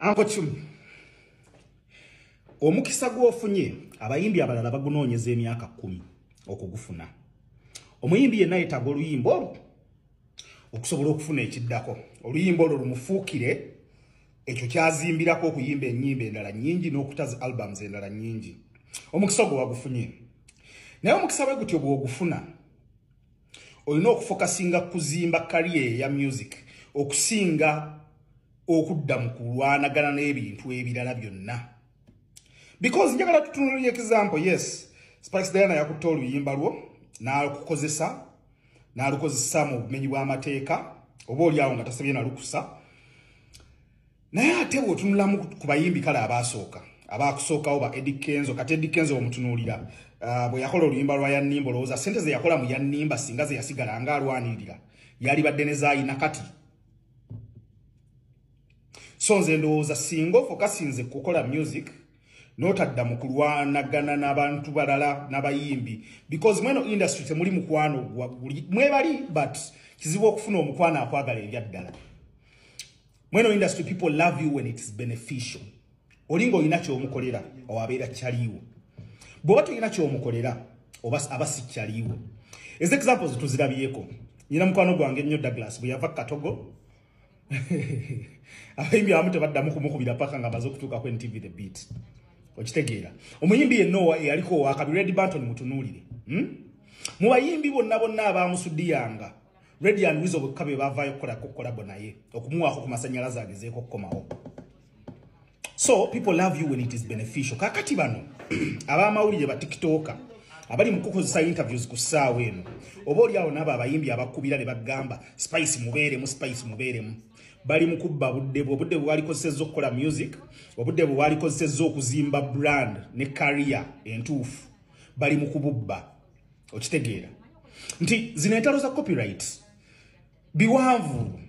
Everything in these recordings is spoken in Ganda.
Uncle Chumi, omukisa gw'ofunye abayimbi abalala bagunoonyeza emyaka 10 okugufuna. Omuyimbi yenna yeetaaga oluyimba olwo okusobola okufuna ekiddako. Oluyimba olwo lumufuukire ekyo kyazimbirako okuyimba ennyimba endala nnyingi n'okutaza albums endala nnyingi. Omukisa ogwo wagufunye. Naye omukisa bwe gutyo bw'ogufuna, olina okufokasinga kuzimba career ya music okusinga okudda mu kulwanagana n'ebintu ebirala byonna. Because njagala tutunuulire example, yes, Spice Diana yakutta oluyimba lwo n'alukozesa mu bumenyi bw'amateeka oba oli awo nga tasabye na lukusa. Naye ate bw'otunulamu ku bayimbi kale abaasooka, abaakusookawo ba Eddy Kenzo, kati Eddy Kenzo omutunuulira bwe yakola oluyimba lwa Yannimba, olowooza ssente ze yakola mu Yannimba singa ze yasigala ng'alwanirira yalibadde ne zaayina kati. So nze ndowooza singa ofokasinze kukola music n'otadda mu kulwanagana n'abantu balala n'abayimbi, because mweno industry temuli mukwano mwebali, but kizibu okufuna omukwano akwagala ebya ddala. Mweno industry people love you when it is beneficial. Olinga olina ky'omukolera owabeera kyaliwo, bw'oba tolina ky'omukolera oba aba si kyaliwo. Ezi examples tuzirabyeko. Nyina mukwano gwange nnyo Douglas bwe yava Katogo, abayimbi abamu tebaddamu kumukubira paka nga amaze okutuuka ku NTV The Beat. Okitegeera? Omuyimbi yenna eyaliko owakabi, Red Banton mutunuulire. Mu bayimbi bonna bonna abamusudiyanga, Red and Weasel bokka be baavaayo okukolako collabo naye okumuwaako ku masannyalaze agezeeko okukomawo. So people love you when it is beneficial. Kakati bano abamawulire ba TikToker abali mu kukozesa interviews ku ssaawa eno, oba oli awo n'abo abayimbi abakubira ne bagamba Spice mubeeremu, Spice mubeeremu, bali mu kubba budde bwe, obudde bwe walikozesezza okukola music, obudde bwe walikozesezza okuzimba brand ne career entuufu, bali mu kububba. Okitegeera nti zino entalo za copyright biwanvu.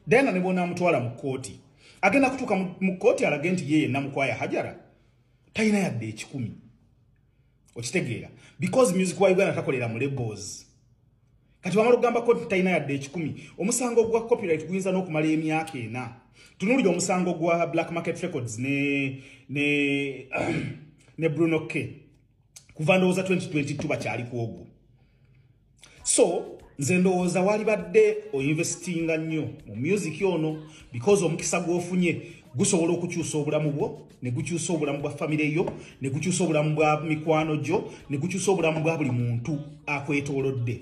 Diana ne bw'onaamutwala mu kkooti, agenda kutuuka mu kkooti alage nti ye yenna Mukwaya Hajara talina yadde 100. Okitegeera? Because music wa Uganda takolera mu labels. Kati bamala okugamba ko talina yadde 100, omusango gwa copyright guyinza n'okumala emyaka 4. Tunuulire omusango gwa Black Market Records ne Bruno K. Kuva ndowooza 2022 bakyali ku ogwo. So nze ndowooza walibadde oinvestinga nnyo mu music ono, because omukisa gw'ofunye gusobola okukyusa obulamu bwo, ne gukyusa obulamu bwa famire yo, ne gukyusa obulamu bwa mikwano gyo, ne gukyusa obulamu bwa buli muntu akwetoolodde.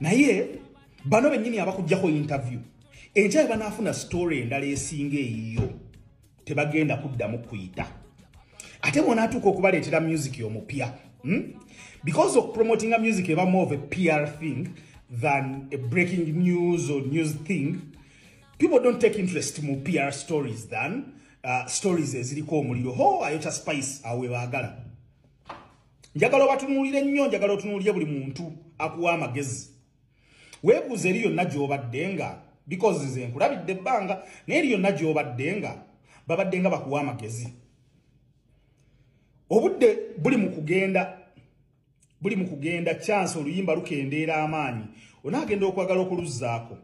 Naye bano bennyini abakuggyako interview, enkya banaafuna story endala esinga eyiyo, tebagenda kuddamu kuyita. Ate bw'onaatuuka okubaleetera music omupya, Because of promoting a music eba more of a PR thing than a breaking news or news thing. People don't take interest mu PR stories than stories eziriko omuliro. Ho ayokya Spice awe baagala. Njagala obatunuulire nnyo, njagala otunuulire buli muntu akuwa amagezi. Weebuuze eri yonna gy'obadde nga, because nze nkulabidde ebbanga, naye eri yonna gy'obadde nga babadde nga bakuwa amagezi. Obudde buli mu kugenda, buli mu kugenda, chance oluyimba lukendeera amaanyi, onaagenda okwagala okuluzzaako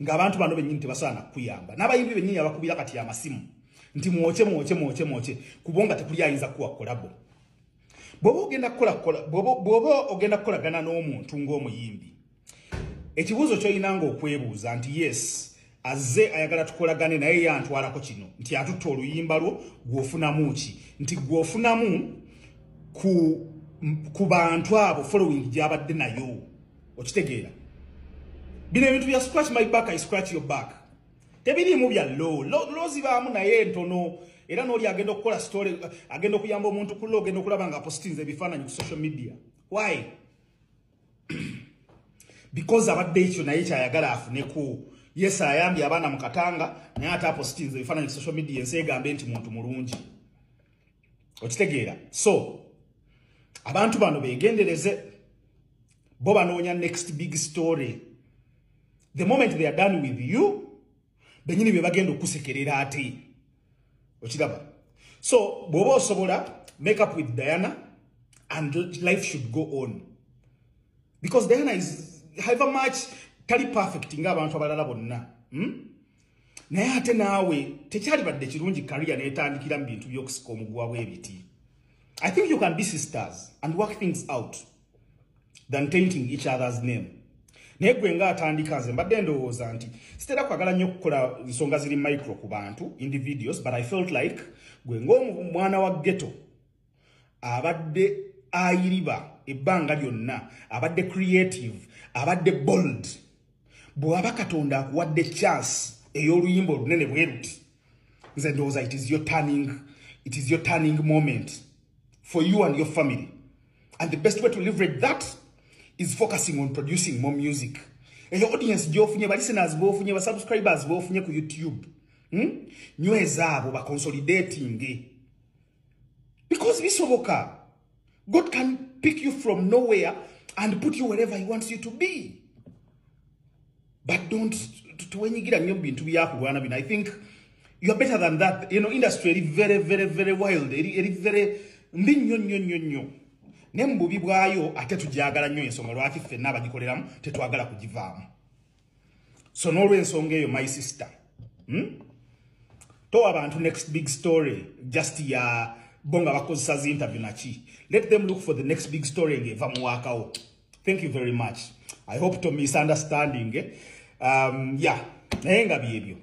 ng'abantu bano bennyini tebasaana kukuyamba. N'abayimbi bennyini abakubira kati amasimu nti mwokye mwokye mwokye mwokye, kubonga tekuli ayinza kuwa collabo. Bw'oba ogenda kukolagana n'omuntu ng'omuyimbi, ekibuuzo ky'oyinanga okwebuuza nti yes, azze ayagala tukolagane naye yantwalako kino, nti atutta oluyimba lwo, gw'ofunamu ki? Nti gw'ofunamu ku bantu abo following gy'abadde nayo. Okitegeera? Bino ebintu bya scratch my back, I scratch your back, tebiriimu bya law. Law zibaamu naye ntono. Era n'oli agenda okukola story, agenda okuyamba omuntu ku law, ogenda okulaba nga apostinze ebifaananyi ku social media. Why? Because abadde ekyo naye kyayagala afuneko. Yes, ayambye abaana mu Katanga, naye ate apostinze ebifaananyi ku social media ensi egambe nti muntu mulungi. Okitegeera? So abantu bano beegendereze, bo banoonya next big story. The moment they are done with you, bennyini be bagenda okusekerera ate. Okiraba? So bw'oba osobola, make up with Diana and life should go on, because Diana is however much tali perfect ng'abantu abalala bonna, Naye ate naawe tekyalibadde kirungi career n'etandikira mu bintu by'okusika omuguwa bw'ebiti. I think you can be sisters and work things out than tainting each other's name. Naye gwe ng'atandika, nze mbadde ndowooza nti sitera kwagala nnyo okukola nsonga ziri micro ku bantu individuals, but I felt like gwe ng'omwana wa ghetto abadde ayiriba ebbanga lyonna, abadde creative, abadde bold, bw'aba Katonda akuwadde chance ey'oluyimba olunene bwe ruti, nze ndowooza it is your turning moment for you and your family, and the best way to leverage that is focusing on producing more music. Eyo audience gy'ofunye, ba listeners b'ofunye, ba subscribers b'ofunye ku YouTube, Nyweza abo, ba consolidating, because bisoboka. God can pick you from nowhere and put you wherever he wants you to be. But don't tuwenyigira nnyo bintu byakulwana bino. I think you are better than that. Industry eri very, very, very wild, eri very mbi nnyo nnyo nnyo nnyo, naye mu bubi bwayo ate tugyagala nnyo, ensonga lwaki ffenna abagikoleramu tetwagala kugivaamu. So n'olwensonga eyo, my sister, Towa abantu next big story just ya bo nga bakozesa zi interview naki. Let them look for the next big story ng'eva muwaakawo. Thank you very much. I hope to misunderstanding, eh? Yeah, naye nga byebyo.